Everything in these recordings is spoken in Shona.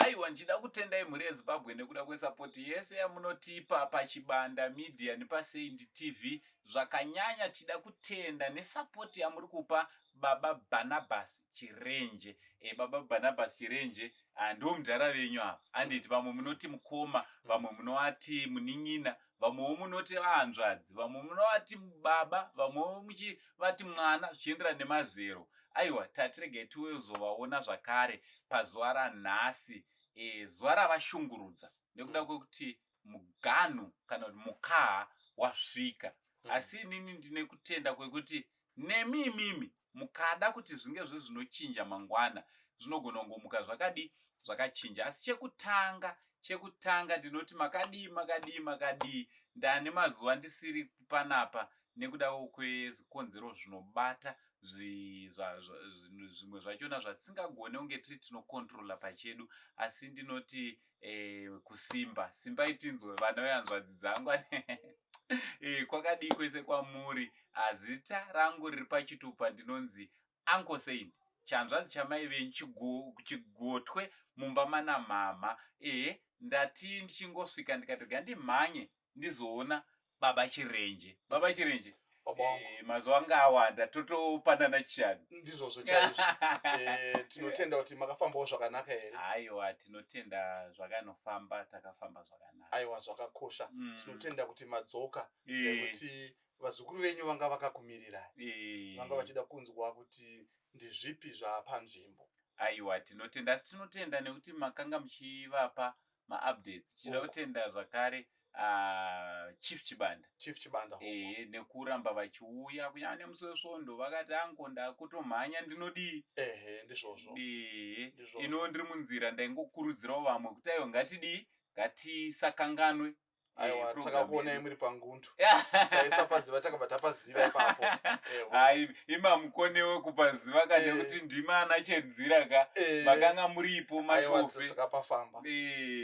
Aiwa, ndichida kutendai mhuri yeZimbabwe nekuda kwesapoti yese yamunotipa paChibanda Media nepaSaint TV. Zvakanyanya tida kutenda nesapoti yamuri kupa Baba Barnabas Chirenje. Baba Barnabas Chirenje ndiwo mudhara venyu ava, anditi? Vamwe munoti mukoma, vamwe munovati munin'ina, vamwewo munoti vahanzvadzi, vamwe munovati baba, vamwewo muchivati mwana, zvichienderana nemazero. Aiwa, tatiregai tiwezovaona zvakare pazuva ranhasi, zuva ravashungurudza nekuda kwekuti muganhu kana kuti mukaha wasvika. Asi inini ndine kutenda kwekuti nemi imimi mukada kuti zvinge zvezvinochinja mangwana, zvinogona kungomuka zvakadi zvakachinja. Asi chekutanga ndinoti makadii, makadii, makadii? Ndane mazuva ndisiri panapa nekuda kwezvikonzero zvinobata zvimwe zvachona zvatisingagone kunge tiri tinokontrola pachedu. Asi ndinoti kusimba simbai, tinzwe vana vehanzvadzi dzangu. Kwakadii kwese kwamuri? Zita rangu riri pachitupa ndinonzi Uncle Saint, chanzvadzi chamai venyu, chigotwe mumba mana mama. Ehe, ndati ndichingosvika ndikati gandimhanye ndizoona Baba Chirenje. Baba Chirenje, Baba wangu. Mazuva anga awanda, totopanana chishanu. Ndizvozvo chaizvo. Tinotenda kuti makafambawo zvakanaka here? Aiwa, tinotenda, zvakanofamba, takafamba zvakanaka. Aiwa, zvakakosha. Tinotenda kuti madzoka nekuti vazukuru venyu vanga vakakumirirai, vanga vachida kunzwa kuti ndezvipi zvaapanzvimbo. Aiwa, tinotenda. Asi tinotenda nekuti makanga muchivapa maupdates. Tinoda kutenda zvakare Chief Chibanda. Chief Chibanda. Nekuramba vachiuya kunyange nemusi weSvondo, vakati, "Ango, ndakutomhanya, ndinodii?" Ehe, ndizvozvo. Ndizvozvo. Ino ndiri munzira, ndaingokurudzirawo vamwe kuti aiwa, ngatidii, ngatisakanganwe Aiwa, program takakuonai yedu. Muri pangundu, taisapaziva, takabva tapaziva ipapo. Ewo. Hai, imamukonewe kupaziva ka nekuti ndima chenzira ka makanga muripo. Aiwa, mashofe. Takapafamba,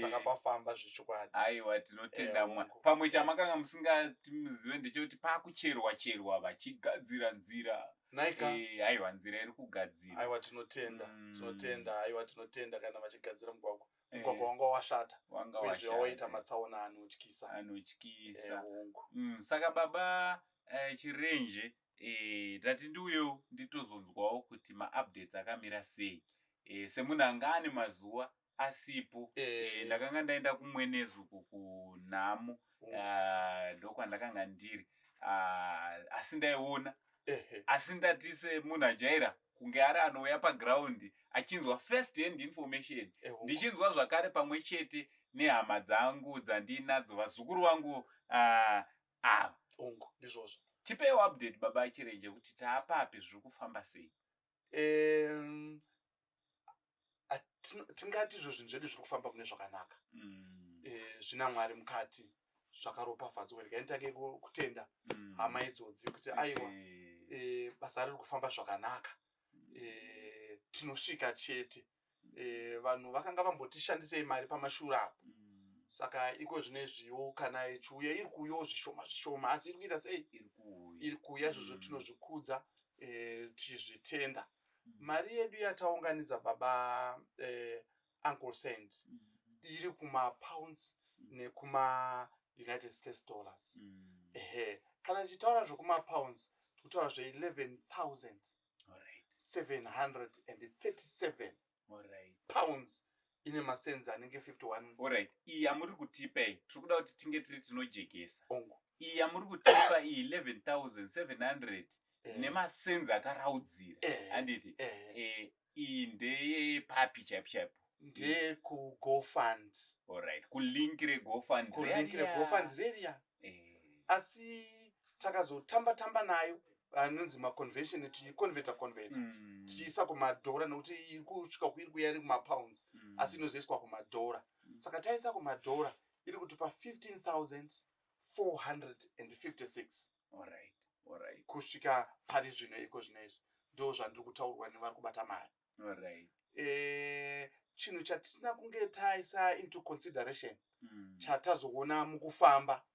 takapafamba zvechokwadi. Aiwa, tinotenda mwa Hongu. Pamwe chamakanga musingatimuzive ndechekuti pakucherwa cherwa vachigadzira nzira. Naika. Aiwa, nzira iri kugadzirwa. Aiwa, tinotenda. Tinotenda, aiwa, tinotenda kana vachigadzira mugwagwa. Mugwagwa wanga washata. Wanga Uyezve waita washata. matsaona anotyisa. Anotyisa. Hongu. Saka baba Chirenje, ndati ndiuyewo nditozonzwawo kuti maupdates akamira sei, semunhu anga ane mazuva asipo. Ndakanga ndaenda kuMwenezuku kunhamo, ndokwandakanga ndiri, asi ndaiona, asi ndati semunhu ajaira kunge ari anouya pagraundi achinzwa first hand information, ndichinzwa zvakare pamwe chete nehama dzangu dzandinadzo, vazukuru vangu ava. Hongu, ndizvozvo. Tipeiwo update, baba Chirenje, kuti taapapi, zviri kufamba sei? Tingati izvo zvinhu zvedu zviri kufamba mune zvakanaka. Zvina Mwari mukati, zvakaropafadzwa. Regai nditange kutenda hama idzodzi kuti aiwa, basa riri kufamba zvakanaka. Tinosvika chete. Vanhu vakanga vambotishandisei mari pamashure apo, saka iko zvinezviwo kana ichiuya, iri kuuyawo zvishoma zvishoma, asi iri kuita sei? Iri kuuya. Iri kuuya. Izvozvo tinozvikudza, tichizvitenda. Mari yedu yataunganidza, baba Uncle Saint, iri kumapounds nekuma United States dollars. Ehe, kana tichitaura zvekumapounds, tikutaura zve11 737 pounds ine masenzi anenge 51. Alright, iyi yamuri kutipa iyi, tiri kuda kuti tinge tiri tinojekesa. Ongu. Iyi yamuri kutipa iyi, 11,700 nemasenzi akaraudzira, handiti? Iyi ndeyepapi chaipo chaipo? NdeyekuGoFund. Alright, kulink reGoFund. Kulink reGoFund reriya. Asi takazotamba tamba nayo, anonzi maconversion, tichiconverta converta, tichiisa kumadhora, nekuti iri kusvika kuiri kuya iri kumapounds, asi inozoiswa kumadhora. Saka taisa kumadhora, iri kutipa 15,456 kusvika pari zvino. Iko zvino izvi ndo zvandiri kutaurwa nevari kubata mari. Chinhu chatisina kunge taisa into consideration, chatazoona mukufamba,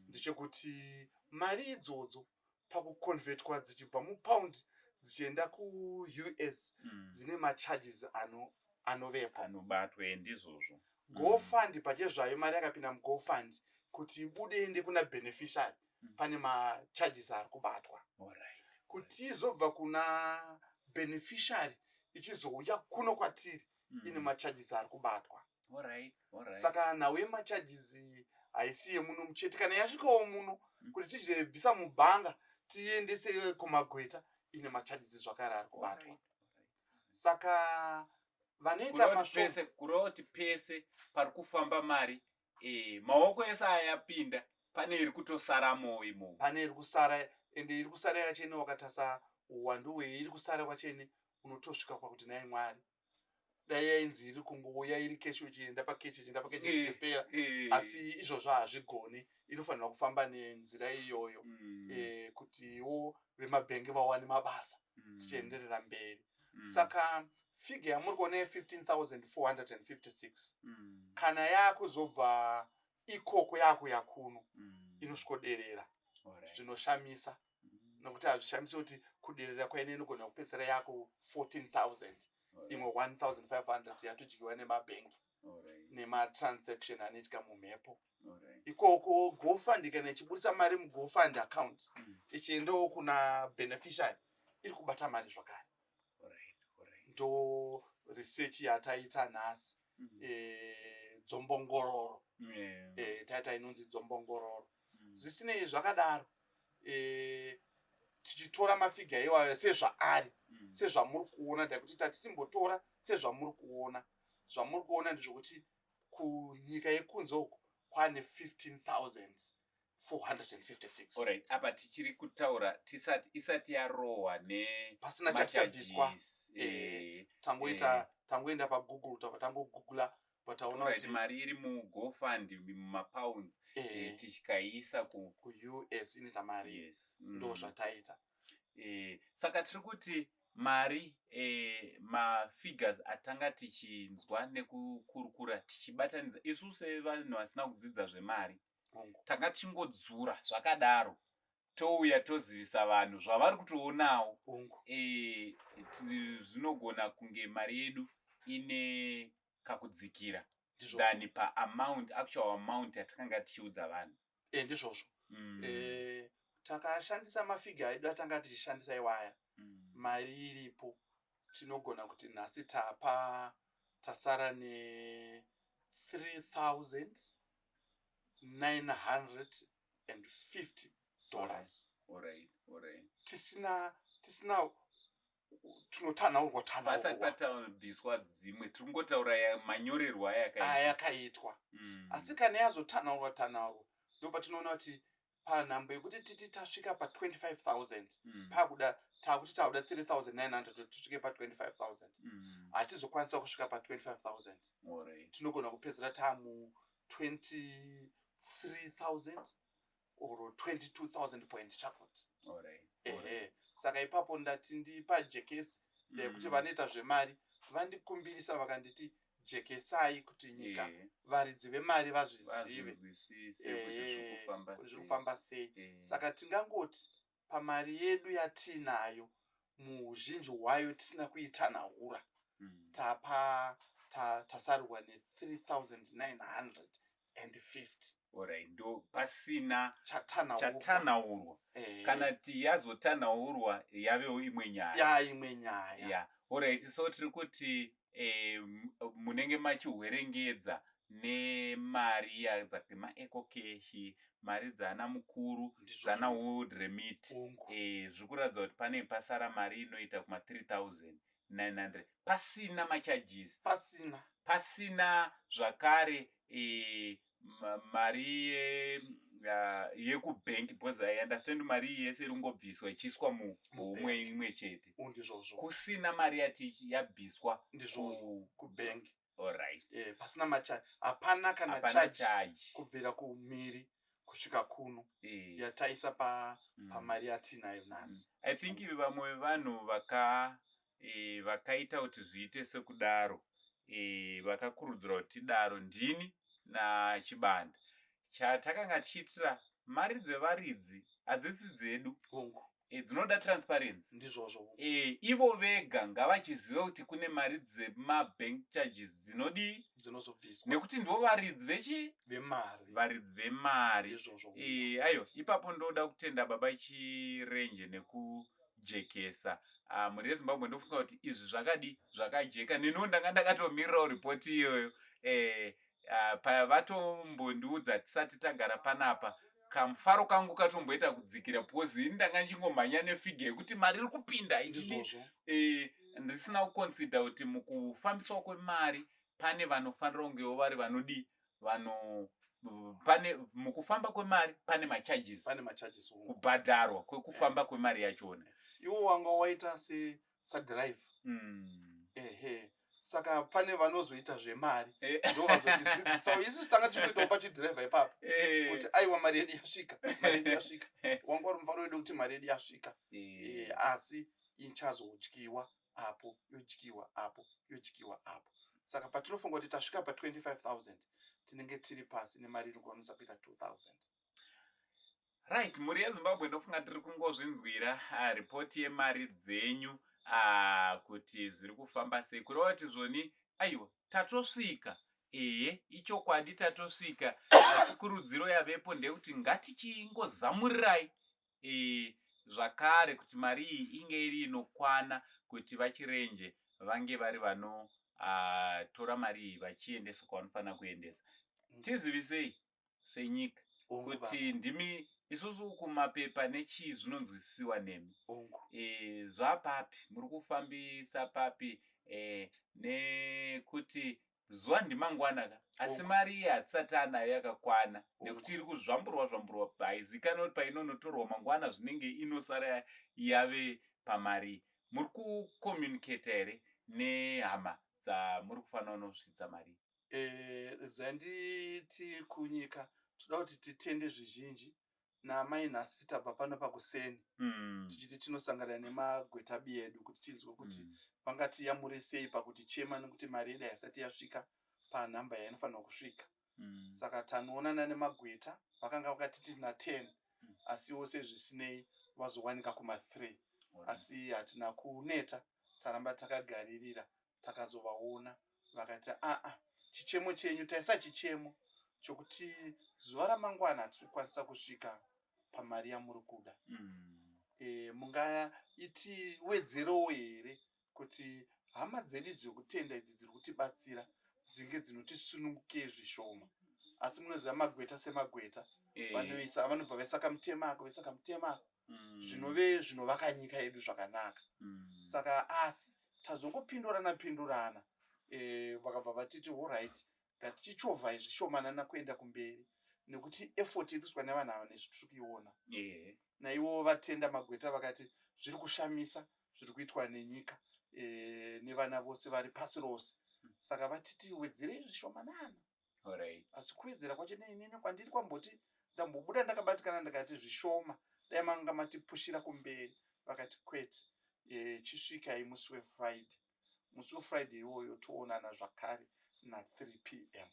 ndechekuti mari idzodzo pakuconvertwa dzichibva mupound dzichienda kuUS, dzine macharges ano anovepo. Anobatwa, ndizvozvo. GoFund pachezvayo, mari yakapinda muGoFund, kuti ibude ende kuna beneficiary, pane macharges ari kubatwa. Kuti izobva kuna beneficiary ichizouya kuno kwatiri, ine macharges ari kubatwa. Saka nhau yemacharges haisi yemuno muchete. Kana yasvikawo muno, kuti tizobvisa mubhanga tiendese kumagweta, ine macharges zvakare ari kubatwa. Saka vanoita masvo Pese, kureva kuti pese pari kufamba mari, maoko ese ayapinda, pane iri kutosaramo imomo. Pane iri kusara, ende iri kusara yachene, wakatasa uwandu hweiri kusara kwachene, unotosvika pakuti, "Nai Mwari, dai yainzi iri kungouya iri cash, uchienda pacash, ichienda pacash, zvichipera." Asi izvozvo hazvigoni, inofanira kufamba nenzira iyoyo, kutiwo vemabhengi vawane mabasa, tichienderera mberi. Saka figure yamuri kuona ye15,456, kana yaakuzobva ikoko yaakuya kuno, inosvikoderera zvinoshamisa, nokuti hazvishamisi kuti kuderera kwaine inogona kupedzisira yaku 14,000, imwe 1500 yatodyiwa nemabhengi nematransaction anoitika mumhepo ikoko. GoFund kana ichiburitsa mari muGoFund account, ichiendawo kuna beneficiary, iri kubata mari zvakare. Ndo research yataita nhasi, dzombongororo. Taita inonzi dzombongororo. Zvisinei, zvakadaro, tichitora mafigures iwayo sezvaari, sezvamuri kuona, ndakuti tati timbotora sezvamuri kuona. Zvamuri kuona ndezvokuti kunyika yekunze uku kwane 15,456. Alright, apa tichiri kutaura tisati, isati yarohwa ne Pasina chati chabviswa. macharges. Tangoita, tangoenda paGoogle, tabva tangogoogla, pataona Alright, kuti mari iri muGoFund mumapounds, tichikaisa ku kuUS inoita mari. Ndo zvataita. Saka tiri kuti mari, mafigures atanga tichinzwa nekukurukura, tichibatanidza isu sevanhu vasina kudzidza zvemari, tanga tichingodzura zvakadaro, touya tozivisa vanhu zvavari kutoonawo. Zvinogona kunge mari yedu ine kakudzikira than paamount, actual amount yatakanga tichiudza vanhu. Ndizvozvo. Takashandisa mafigures edu atanga tichishandisa iwaya, mari iripo tinogona kuti nhasi tapa tasara ne $3950. Tisina tunotanhaurwa Pasati tanhaurwa. Patabviswa dzimwe, tiri kungotaura manyorerwo ayakaitwa. Ayakaitwa. Asi kana yazotanhaurwa tanhaurwa, ndo patinoona kuti panhambo yekuti titi tasvika pa25,000, pakuda takuti takuda 3900 kuti tisvike pa25,000. Hatizokwanisa kusvika pa25,000. Tinogona kupedzera tamu 23,000 or 22,000 point chakuti. Ehe, saka ipapo ndati ndipajekesi yekuti vanoita zvemari vandikumbirisa, vakanditi jekesai kuti nyika, varidzi vemari vazvizive Vazvinzwisise kuti zviri kufamba kuti zviri sei. Kufamba sei. Saka tingangoti pamari yedu yatiinayo, muuzhinji hwayo tisina kuitanhaura, tapa tasarirwa ne3950. Alright, ndo pasina chatanhaurwa. Chatanhaurwa. Kana ti yazotanhaurwa, yavewo imwe nyaya. Yaimwe nyaya. Ya, alright, so tiri kuti munenge machihwerengedza nemari yadzakemaEcoCash, mari dzana mukuru, dzana World Remit. Zviri kuratidza kuti pane pasara mari inoita kuma 3900 pasina macharges. Pasina. Pasina zvakare mari yekubhenki, because I understand mari iyi yese iri kungobviswa ichiiswa muhomwe imwe chete. Ndizvozvo. Kusina mari yati yabviswa. Ndizvozvo, kubhenki. Pasina macharge, hapana kana Hapana charge charge. Kubvira kumiri kusvika kuno yataisa pamari yatinayo nhasi. I think vamwe vevanhu vakaita kuti zviite sekudaro, vakakurudzira kuti tidaro, ndini naChibanda. Chatakanga tichiitira mari dzevaridzi, hadzisi dzedu. E, dzinoda transparency. Ndizvozvo. E, ivo vega ngavachiziva kuti kune mari dzemabank charges dzinodii? Dzinozobviswa. Nekuti ndivo varidzi vechi? Vemari. Varidzi vemari. Ndizvozvo. E, ayo ipapo ndoda kutenda baba Chirenje nekujekesa. Ah, mhuri yeZimbabwe ndofunga kuti izvi zvakadi zvakajeka. Neniwo ndanga ndakatomirirawo ripoti iyoyo. E, ah, pavatombondiudza tisati tagara panapa kamufaro kangu katomboita kudzikira because ini ndanga ndichingomhanya nefigure yekuti mari iri kupinda ichidi e, ndisina kuconsider kuti mukufambiswa kwemari pane vanofanira kungewo vari vanodii vano pane mukufamba kwemari pane macharges pane macharges kubhadharwa kwekufamba eh. kwemari yachona iwo wanga waita se sadrive mm. ehe saka pane vanozoita zvemari eh. ndo vazotidzidzisawo isusu tanga tichitoitawo pachidhiraivha ipapo eh. kuti aiwa mari yedu yasvika mari yedu yasvika wanga uri mufaro wedu kuti mari yedu yasvika eh. asi ichazodyiwa apo yodyiwa apo yodyiwa apo saka patinofunga kuti tasvika pa 25000 tinenge tiri pasi nemari inokwanisa kuita 2000. Right, mhuri yeZimbabwe ndofunga tiri kungozvinzwira uh, ripoti yemari dzenyu uh, kuti zviri kufamba sei kureva kuti zvoni aiwa tatosvika ehe ichokwadi tatosvika asi kurudziro yavepo ndeyekuti ngatichingozamurirai e, zvakare kuti mari iyi inge iri inokwana kuti vachirenje vange vari vanotora uh, mari iyi vachiendesa kwavanofanira kuendesa tizivisei senyika kuti ndimi isusu kumapepa nechii zvinonzwisisiwa nemi e, zvapapi muri kufambisa papi e, nekuti zuva ndimangwana ka asi mari iye hatisati anayo yakakwana nekuti iri kuzvamburwa zvamburwa haizikanwa kuti painonotorwa mangwana zvinenge inosara yave pamari muri kucommunicata here nehama dzamuri kufanira kunosvitsa mari Eh, zvanditi kunyika toda kuti titende zvizhinji naamai nhasi tabva pano pakuseni mm. tichiti tinosangana nemagweta biedu kuti tinzwe kuti mm. vangatiyamure sei pakuti chema nekuti mari yedu haisati yasvika panhamba yainofanirwa kusvika mm. saka tanoonana nemagweta vakanga vakatiti na 10 mm. asiwo sezvisinei vazowanika kuma 3 asi hatina kuneta taramba takagaririra takazovaona vakati aa chichemo chenyu taisa chichemo chokuti zuva ramangwana hatisi kukwanisa kusvika pamari yamuri kuda mm. e, mungaitiwedzerewo here kuti hama dzedu dzekutenda idzi dziri kutibatsira dzinge dzinotisunungukei zvishoma asi munoziva magweta semagweta eh. vanoisa vanobva vaisa kamutemo ako vaisa kamutemo ako mm. zvinove zvinovaka nyika yedu zvakanaka mm. saka asi tazongopindurana pindurana e, vakabva vatiti orit ngatichichovhai zvishomanana kuenda kumberi nekuti effort iri kuiswa nevanhu ava nesu tiri kuiona yeah. naivo vatenda magweta vakati zviri kushamisa zviri kuitwa nenyika e, nevana vose vari pasi rose mm. saka vatiti wedzerei zvishomanana Alright. Asi kuwedzera kwacho neinini kwandiri kwamboti ndambobuda ndakabatikana ndikati zvishoma dai manga matipushira kumberi vakati kwete e, chisvikai musi wefriday musi wefriday iwoyo toonana zvakare na3 p m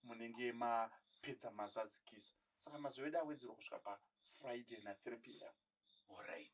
munenge mapedza mazadzikisa saka mazuva edu awedzerwa kusvika pafriday na3 p m Alright.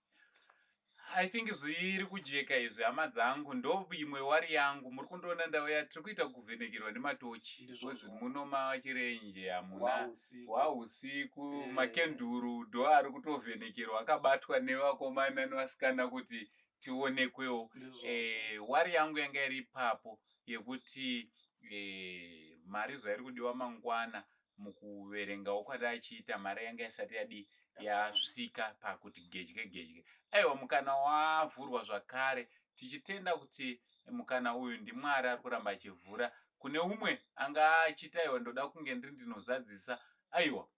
I think zviri kujeka izvi hama dzangu ndo imwe wari yangu muri kundiona ndauya tiri kuita kuvhenekerwa nematochi because muno machirenje hamuna wausiku eh. makenduru ndo ari kutovhenekerwa akabatwa nevakomana nevasikana kuti tionekwewo eh, wari yangu yanga iri ipapo yekuti eh, mari zvairi kudiwa mangwana mukuverengawo kwati achiita mari yanga isati yadii yasvika pakuti gedye gedye aiwa mukana wavhurwa zvakare tichitenda kuti mukana uyu ndimwari ari kuramba achivhura kune umwe anga achiti aiwa ndoda kunge ndiri ndinozadzisa aiwa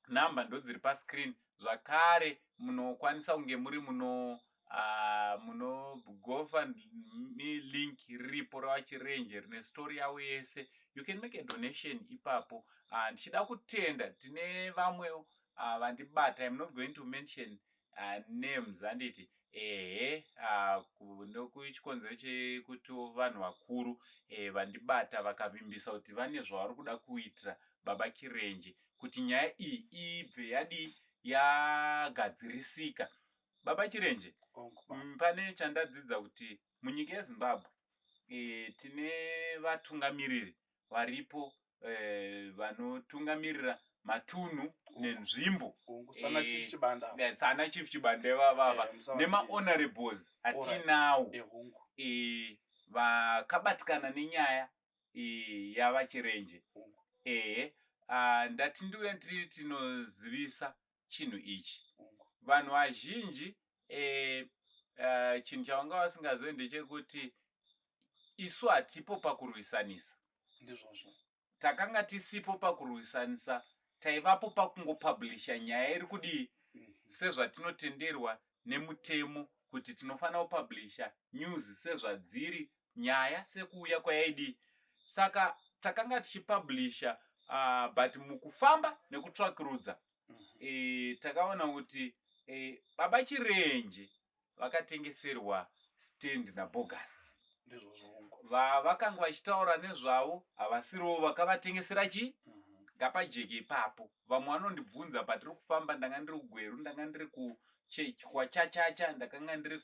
nhamba ndodziri pascreen zvakare munokwanisa kunge muri muno uh, muno gofundme link riripo ravachirenje rine story yavo yese you can make a donation ipapo uh, ndichida kutenda tine vamwe uh, vandibata im not going to mention uh, names handiti ehe uh, nokuchikonzero chekuti vanhu vakuru eh, vandibata vakavimbisa kuti vane zvavari kuda kuitira baba chirenje kuti nyaya iyi ibve yadii yagadzirisika. Baba Chirenje, pane chandadzidza kuti munyika yeZimbabwe e, tine vatungamiriri varipo e, vanotungamirira matunhu nenzvimbo sana Chief eh, Chibanda eh, sana Chief Chibanda ivavava nemahonorables atinawo eh, vakabatikana nenyaya yavaChirenje. Ehe, ah, ndati ndiuye tiri tinozivisa chinhu ichi. Vanhu vazhinji eh, eh, chinhu chavanga vasingazive ndechekuti isu hatipo pakurwisanisa. Ndizvozvo. Takanga tisipo pakurwisanisa, taivapo pakungopublisha nyaya iri kudii sezvatinotenderwa nemutemo kuti tinofanira kupublisha news sezvadziri, nyaya sekuuya kwayaidii. Saka takanga tichipublisha but mukufamba nekutsvakirudza takaona kuti Baba Chirenje vakatengeserwa stand naBogus. Vavakanga vachitaura nezvavo havasirivo vakavatengesera chii? Ngapajeke ipapo. Vamwe vanondibvunza patiri kufamba, ndanga ndiri kuGweru, ndanga ndiri kwaChachacha, ndakanga ndiri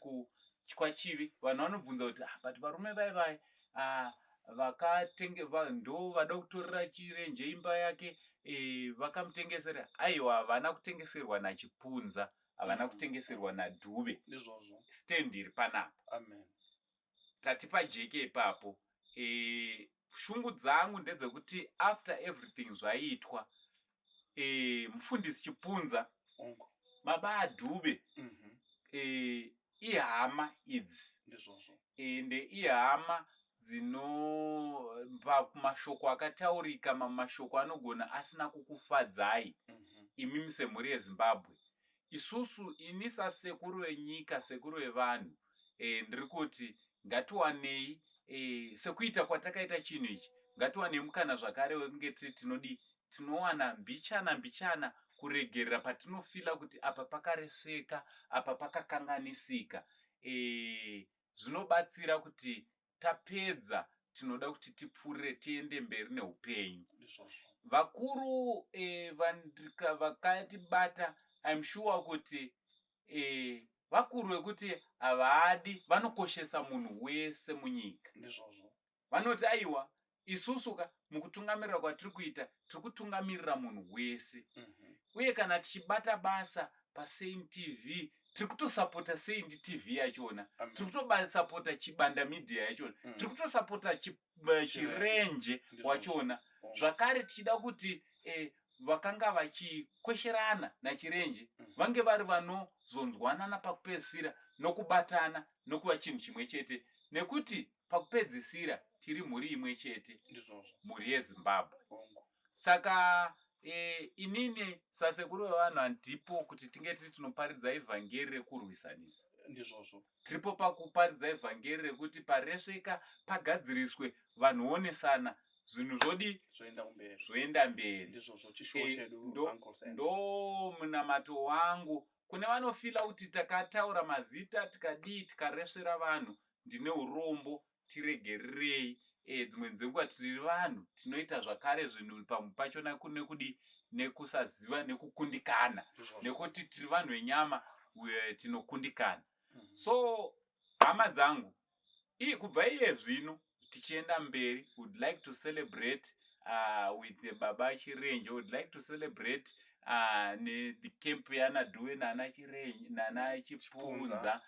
kwaChivi. Vanhu vanobvunza kuti ah, but varume vai vai ah, vakatenge ndo vada kutorera Chirenje imba yake e, vakamutengesera. Aiwa, havana kutengeserwa naChipunza, havana kutengeserwa naDhuve. Stand iri panapa. Amen. Tati pajeke ipapo. E, shungu dzangu ndedzekuti after everything zvaitwa, e, mufundisi Chipunza, baba aDhube, e, ihama idzi. Ende ihama dzino mashoko akataurika, mamashoko anogona asina kukufadzai imimi semhuri yeZimbabwe. Isusu, ini sasekuru venyika, sekuru vevanhu, e, ndiri kuti ngatiwanei e, sekuita kwatakaita chinhu ichi, ngatiwanei mukana zvakare wekunge tiri tinodi tinowana mbichana mbichana kuregerera patinofila kuti apa pakaresveka, apa pakakanganisika. E, zvinobatsira kuti tapedza tinoda kuti tipfuurire tiende mberi neupenyu. Vakuru e, vakatibata, I'm sure kuti e, vakuru vekuti havadi, vanokoshesa munhu wese munyika. Vanoti aiwa, isusu ka mukutungamirira kwatiri kuita tiri kutungamirira munhu wese. Uye kana tichibata basa paSaint TV, tiri kutosapota Saint TV yachona, tiri kutosapota Chibanda Media yachona, tiri kutosapota Chirenje wachona. Zvakare tichida kuti eh, vakanga vachikwesherana naChirenje vange vari vanozonzwanana pakupedzisira nokubatana nokuva chinhu chimwe chete, nekuti pakupedzisira tiri mhuri imwe chete, mhuri yeZimbabwe. Saka e, inini sasekuru vevanhu handipo kuti tinge tiri tinoparidza ivhangeri rekurwisanisa. Ndizvozvo. Tiripo pakuparidza ivhangeri rekuti paresveka pagadziriswe, vanhu onesana, zvinhu zvodi zvoenda mberi. Ndizvozvo chishuwo chedu. Ndo munamato wangu kune vanofila kuti takataura mazita tikadii tikaresvera vanhu. Ndine urombo, tiregererei. E, dzimwe dzenguva tiri vanhu tinoita zvakare zvinhu pamwe pachona nekudi nekusaziva nekukundikana, nekuti tiri vanhu venyama, tinokundikana. So hama dzangu, kubva iye zvino tichienda mberi, would like to celebrate with the Baba Chirenje, would like to celebrate ne the camp yana Dhuwe nana Chirenje nana Chipunza.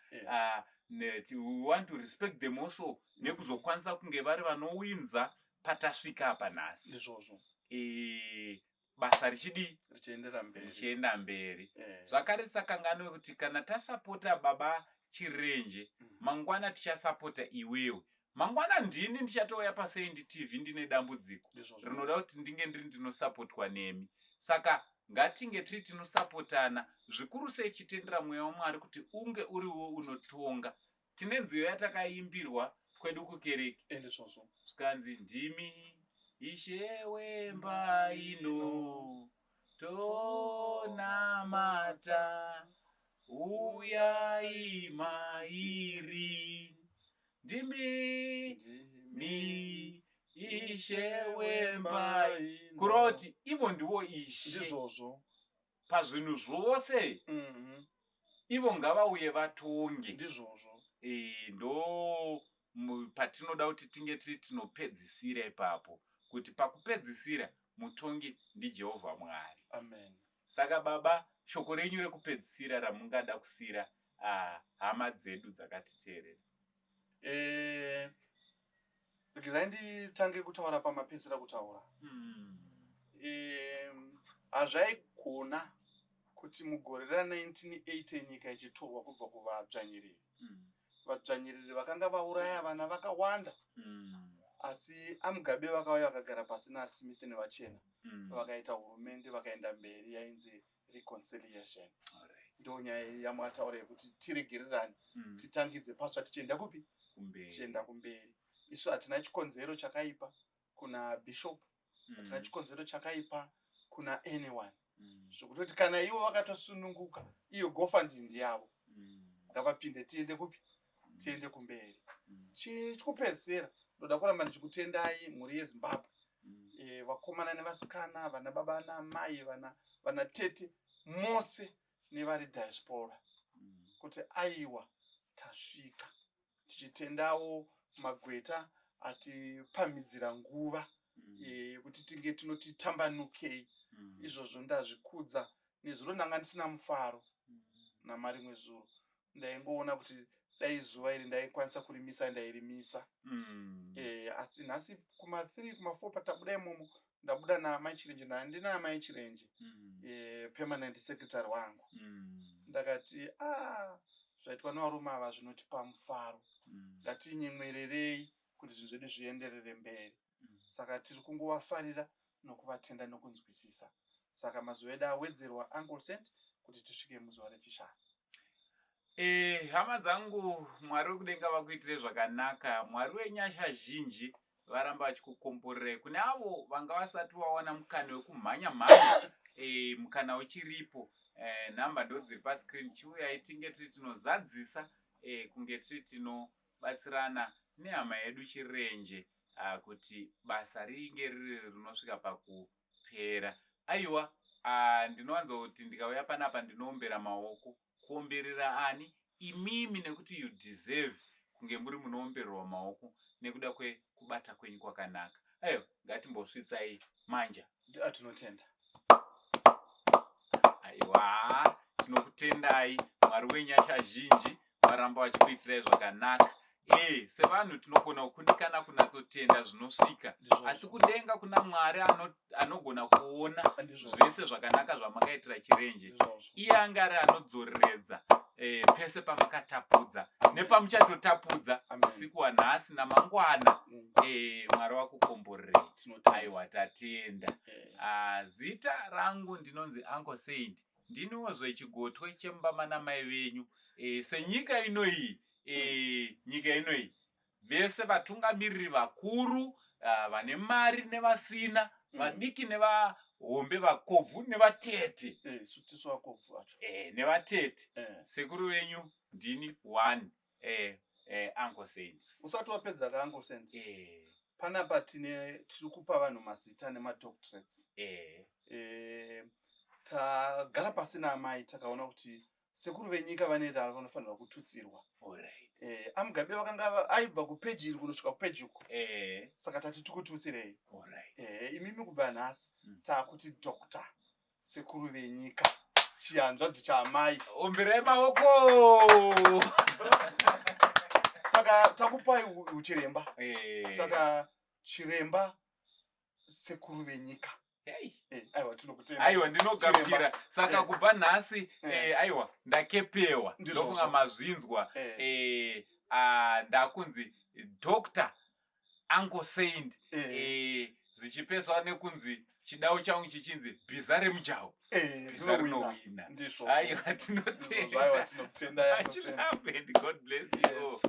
We want to respect them also nekuzokwanisa kunge vari vanowinza patasvika apa nhasi. Ndizvozvo. E, basa richidii? Richiendera mberi. Richienda mberi. Zvakare tisakanganwe kuti kana tasapota Baba Chirenje, mangwana tichasapota iwewe. Mangwana ndini ndichatouya paSaint TV ndine dambudziko rinoda kuti ndinge ndiri ndinosapotwa nemi. Saka ngatinge tiri tinosapotana, zvikuru sei tichitendera mweya waMwari kuti unge uriwo unotonga. Tine nziyo yatakaimbirwa kwedu kukereke, zvikanzi, "Ndimi Ishe wemba ino, tonamata, uyai mairi. Ndimi mi Ishe wemba." Kureva kuti ivo ndivo Ishe Ndizvozvo. pazvinhu zvose. Ivo ngavauye vatonge. Ndizvozvo. E, ndo patinoda kuti tinge tiri tinopedzisira ipapo kuti pakupedzisira mutongi ndiJehovha Mwari. Amen. Saka baba, shoko renyu rekupedzisira ramungada kusira hama dzedu dzakatiteerera. Eh, regai nditange kutaura pamapedzisira kutaura. Hazvaigona kuti mugore ra1980 nyika ichitorwa kubva kuvadzvanyiriri. Vadzvanyiriri vakanga vauraya vana vakawanda. Asi aMugabe vakauya vakagara pasi naSmith nevachena. Vakaita hurumende, vakaenda mberi, yainzi reconciliation. Ndo nyaya yamwataura yekuti tiregererane, titangidze patsva, tichienda kupi? Kumberi. Tichienda kumberi. Isu hatina chikonzero chakaipa kuna bishop, hatina chikonzero chakaipa kuna anyone, zvekutoti kana ivo vakatosununguka, iyo GoFundMe ndiyavo, ngavapinde, tiende kupi? Tiende kumberi. Chikupedzisira, ndoda kuramba ndichikutendai, mhuri yeZimbabwe, vakomana nevasikana, vana baba naamai, vana tete mose nevari diaspora, kuti aiwa, tasvika. Tichitendawo magweta atipamhidzira nguva yekuti tinge tinoti tambanukei. Izvozvo ndazvikudza. Nezuro ndanga ndisina mufaro, namarimwe zuro ndaingoona kuti dai zuva iri ndaikwanisa kurimisa, ndairimisa. Asi nhasi kuma3, kuma4 patabuda imomo, ndabuda naamai Chirenje, ndina amai Chirenje, permanent secretary wangu. Ndakati, a ah, zvaitwa nevarume ava zvinotipa mufaro. Ngatinyemwererei kuti zvinhu zvedu zvienderere mberi. Saka tiri kungovafarira nokuvatenda nokunzwisisa. Saka mazuva edu awedzerwa, Uncle Saint, kuti tisvike muzuva rechishanu. Hama dzangu, Mwari wekudenga vakuitire zvakanaka. Mwari wenyasha zhinji varamba vachikukomborerai. Kune avo vanga vasati vawana mukana wekumhanya mhanya, mukana uchiripo. Nhamba ndo dziri pascreen. Chiuyai tinge tiri tinozadzisa, kunge tiri tinobatsirana nehama yedu Chirenje, kuti basa ringe riri rinosvika pakupera. Aiwa, ndinowanzoti ndikauya panapa ndinoombera maoko. Kuomberera ani? Imimi, nekuti you deserve kunge muri munoombererwa maoko nekuda kwekubata kwenyu kwakanaka. Aiwa, ngatimbosvitsai manja. Tinotenda. Aiwa, tinokutendai. Mwari wenyasha zhinji varamba vachikuitirai zvakanaka. Sevanhu tinogona kukundikana kunatsotenda zvinosvika, asi kudenga kuna Mwari anogona kuona zvese zvakanaka zvamakaitira Chirenje. Iye anga ari anodzoreredza pese pamakatapudza nepamuchatotapudza usiku wanhasi namangwana. Mwari wakukomborerei. Aiwa, tatenda. Zita rangu ndinonzi Uncle Saint, ndiniwo zvechigotwe chemumba namai venyu. Senyika inoiyi, nyika inoiyi, vese vatungamiriri vakuru, vane mari nevasina, vadiki nevahombe, vakobvu nevatete. Isu tisu vakobvu vacho. Nevatete. Sekuru venyu ndini one, Uncle Saint. Usati wapedza ka, Uncle Saint, panapa tine tiri kupa vanhu mazita nemadoctorates. Tagara pasi naamai, takaona kuti sekuru venyika vane vanofanirwa kututsirwa. Amugabe vakanga aibva kupeji iri kunosvika kupeji uko. Saka tati tikututsirei. Imimi kubva nhasi taakuti Doctor Sekuru Venyika, chihanzvadzi chaamai. Omberai maoko. Saka takupai uchiremba. Saka Chiremba Sekuru Venyika. Hey. Aiwa, tinokutenda. Aiwa, ndinogamuchira. Saka kubva nhasi, aiwa, ndakepewa. Ndofunga mazvinzwa. Ndakunzi Doctor Uncle Saint, zvichipeswa nekunzi chidau changu chichinzi bhiza remujaho. Bhiza rinowina. Ndizvozvo. Aiwa, Ndizvozvo. Aiwa, tinotenda. Tinokutenda, Uncle Much Saint. love and God bless you all. Yes.